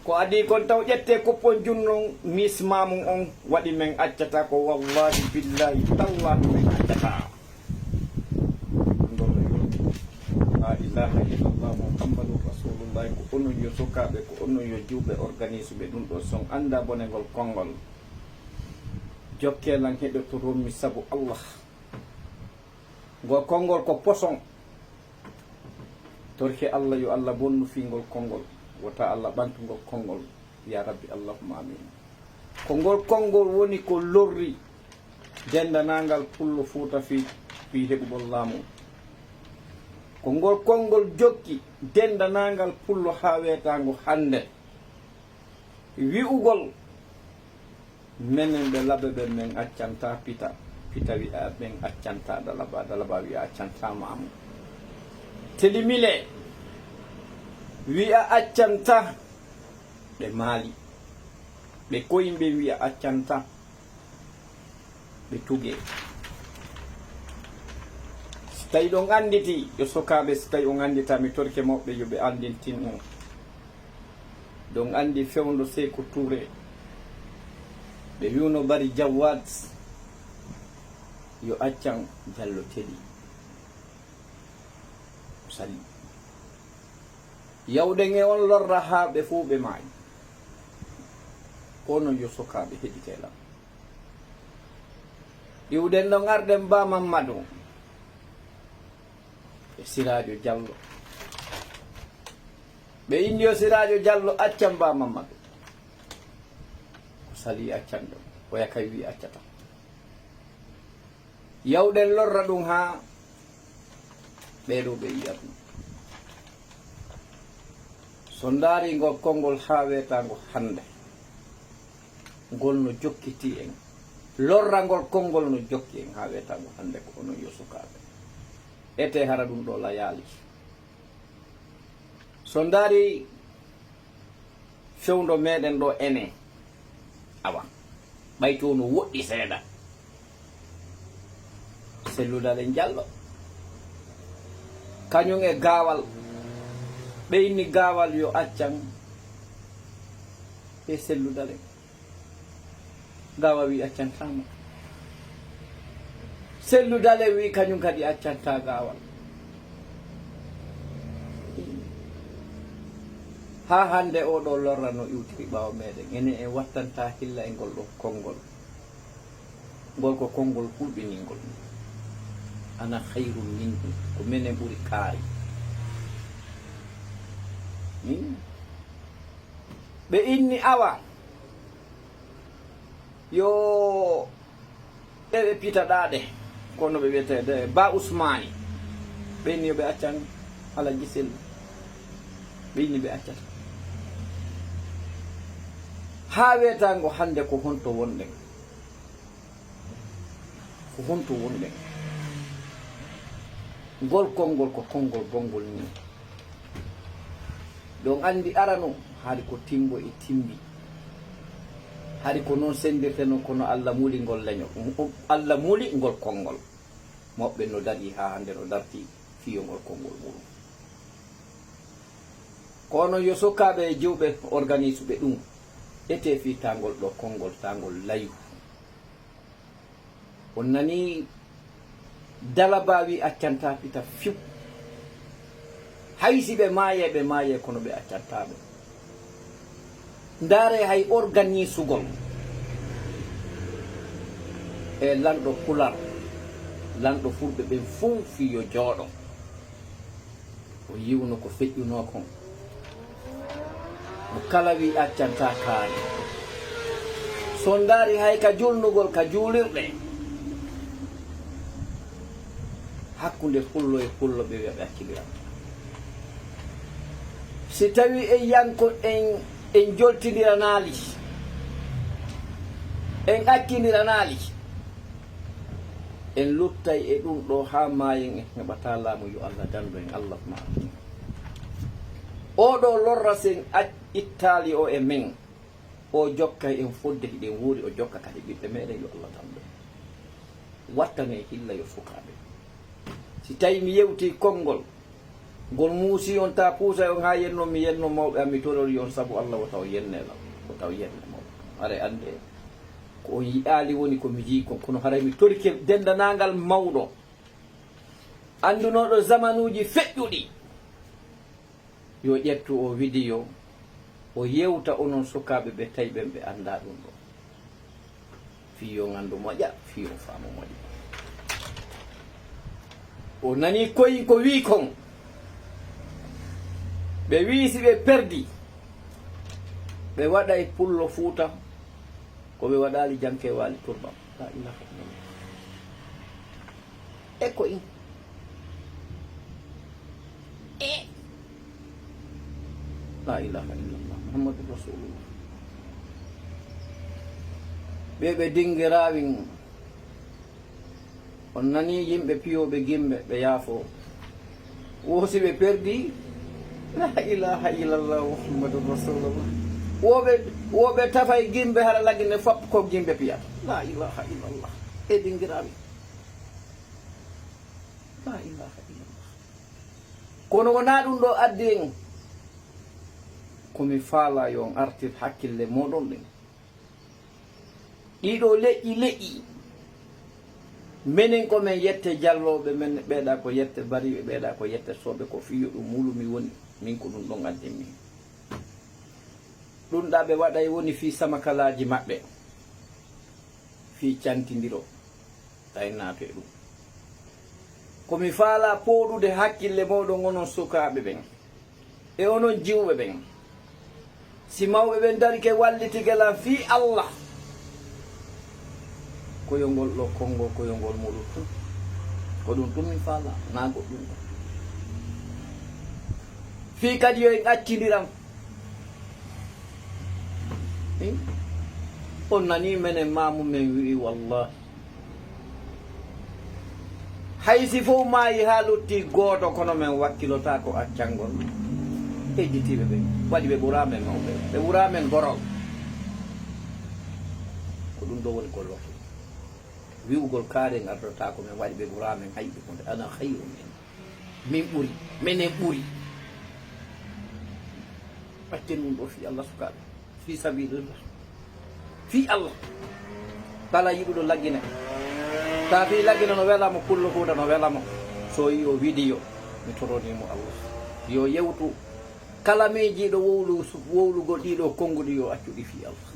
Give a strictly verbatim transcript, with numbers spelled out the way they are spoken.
Ko adii kon taw ƴettee koppon junnon, miis maamum on waɗi men accataa ko, wallaahi billaahi tallaahi men accataa. Ndon yo, laa ilaaha illallah Muhammadun Rasuulullaahi, ko onon yo sukaaɓe, ko onon yo jiwɓe organisuɓe ɗum ɗoo, si on anndaa bone ngol konngol, jokkee lan heɗotoron mi sabu Allah. Ngol konngol ko poson. Torke Allah yo Allah bonnu fii ngol konngol. Wota Allah ɓantu ngol konngol. Ya Rabbi, Allahumma amin. Ko ngol konngol woni ko lorri denndaangal pullo Fuuta fii, fii heɓugol laamu. Ko ngol konngol jokki denndaangal pullo haa weetaango hannde. Wi'ugol, menen ɓe Labe ɓen, men accantaa Pita, Pita wi'a men accantaa Dalaba, Dalaba wi'a accantaa Maamu. Telimile wi'a accantaa, ɓe maali. Ɓe koyimɓe wi'a accantaa, ɓe tugee. Si tawi ɗon annditi, yo sukaaɓe, si tawi on annditaa, mi torike mawɓe yo ɓe anndintin on. Ɗon anndi fewndo Seeku Tuure, ɓe wi'uno Bari Jawad yo accan Jallo Teli. O sali. Yawɗen e on lorra haa ɓe fow ɓe maayi. Ko onon yo sukaaɓe heɗitee lan. Iwɗen ɗon arɗen Ba Mammadu e Siraajo Jallo. Ɓe inni yo Siraajo Jallo accan Ba Mammadu. O sali accan ɗon. Oya kay wi accataa. Yawɗen lorra ɗum haa ɓee ɗoo ɓe yi'a ɗum. So ndaari ngol konngol haa weetaango hannde, ngol no jokkiti en. Lorrangol konngol no jokki en haa weetaango hannde ko onon yo sukaaɓe. Etee hara ɗum ɗoo layaali. So ndaari fewndo meɗen ɗo enen, awa, ɓay to no woɗɗi seeɗa. Sellu Dalen Jallo, kañum e Gaawal, ɓe inni Gaawal yo accan e Sellu Dalen. Gaawal wi accantaa mo. Sellu Dalen wi kañum kadi accantaa Gaawal. Haa hannde oo ɗoo lorra no iwtiri ɓaawo meɗen. Enen en wattantaa hilla e ngol ɗoo konngol. Ngol ko konngol hulɓiningol. Ana khayrun minhu. Ko menen ɓuri kaari. Hmm. Ɓe inni awa. Yo ɓe ɓe pita ɗaɗe, kono ɓe wiyetee de Ba Usmaani. Ɓe inni yo ɓe accan Alhaji Sellu. Ɓe inni ɓe accata. Haa weetaango hannde ko honto wonɗen? Ko honto wonɗen? Ngol konngol ko konngol bonngol nii. Ɗon anndi arano, hari ko timbo e timbi. Hari ko noon senndirte noon, kono Allah muli ngol leñol. Um, um, Allah muli ngol konngol. Mawɓe no darii haa hannde no dartii fii yo ngol konngol muɗum. Kono yo sukaaɓe e jiwɓe organisuɓe ɗum, etee fii taangol ɗoo konngol, taangol layu. On nanii Dalaba wi accantaa pita fiw. Hay si ɓe maayee, ɓe maayee, kono ɓe accantaa ɓe. Ndaaree hay organisugol e lanɗo Pular, lanɗo Fulɓe ɓen fow fii yo jooɗo. O yi'uno ko feƴƴunoo kon. Mo kala wi accantaa kaari. So ndaari hay ka julnugol ka juulirɗe, hakkunde pullo e pullo ɓe wi'a ɓe accindira. Si tawi en yanko en, en joltindiranaali, en accindiranaali, en luttay e ɗum ɗoo haa maayen, en heɓataa laamu, yo Allah dandu en, Allahumma amin. Oo ɗoo lorra sen ac-, ittaali o e men, o jokkay en fodde hiɗen wuuri, o jokka kadi ɓiɓɓe meɗen, yo Allah dandu en. Wattanee hilla yo sukaaɓe. Si tawi mi yewtii konngol, Ngol muusi on, ta puusa on haa yenno, mi yenno mawɓe am, mi torori on sabu Allah, wota o yenne lam, wota o yenne mawɓe. Haray annde ko on yi'aali woni ko mi jii kon, kono haray mi torike denndaangal mawɗo anndunooɗo zamanuuji feƴƴuɗi. Yo ƴettu o video, o yewta onon sukaaɓe ɓe tawi ɓen ɓe anndaa ɗum ɗo. Fii yo nganndu moƴƴa, fii yo faamu moƴƴa. O nani koy ko wii kon. Ɓe wii si ɓe perdi, ɓe waɗay pullo Fuuta, ko ɓe waɗaali janke waali turba. La ilaha illallah. E ko in. E. La ilaha illallah. Muhammadur Rasulullah. Ɓe ɓe dingiraawin. On nani yimɓe piyooɓe gimbe, ɓe yaafo. Wo si ɓe perdi, la ilaha illallah Muhammadur Rasulullah. Wo ɓe, wo ɓe tafay gimbe hara lagine fop ko gimbe piyata. La ilaha illallah. E dingiraami. La ilaha illallah. Kono wonaa ɗum ɗo addi en. Ko mi faala yo on artir hakkille moɗon ɗen. Ɗiɗo leƴƴi leƴƴi. Menen ko men yette jallooɓe, men ɓeeɗa ko yette bariiɓe, ɓeeɗa ko yette sooɓe, ko fii yo ɗum wulu mi woni, min ko ɗum ɗon addin min. Ɗum ɗa ɓe waɗay woni fii samakalaaji maɓɓe, fii cantindiro, tawi naato e ɗum. Ko mi faala pooɗude hakkille mooɗon onon sukaaɓe ɓen. E onon jiwɓe ɓen, si mawɓe ɓen darike wallitike lan fii Allah, koyongol ɗo konngol, koyongol muɗum tun. Ko ɗum tun min faala, naa goɗɗum ɗum. Fii kadi yo en accindiran. Hin? On nanii menen maamu men wi'i, wallahi. Hay si fof maayi haa lutti gooto, kono men wakkilotaako accangol hedditiiɓe ɓen. Waɗi ɓe ɓuraa men mawɓe, ɓe ɓuraa men gorol. Ko ɗum ɗo woni gollorto. Wi'ugol kaare ngardotaako men, waɗi ɓe ɓuraa men hayɓe ko nde ana khayru min. Min ɓuri, menen ɓuri. Accen ɗum ɗo fii Allah sukaaɓe. Fii sabilillah. Fii Allah. Kala yiɗuɗo laggine. Ta fii laggine no wela mo, pullo Fuuta no wela mo. So yi o video, mi toroni mo Allah. Yo yewtu kala miijiiɗo wowlu-, wowlugol ɗiɗo konnguɗi yo accu ɗi fii Allah.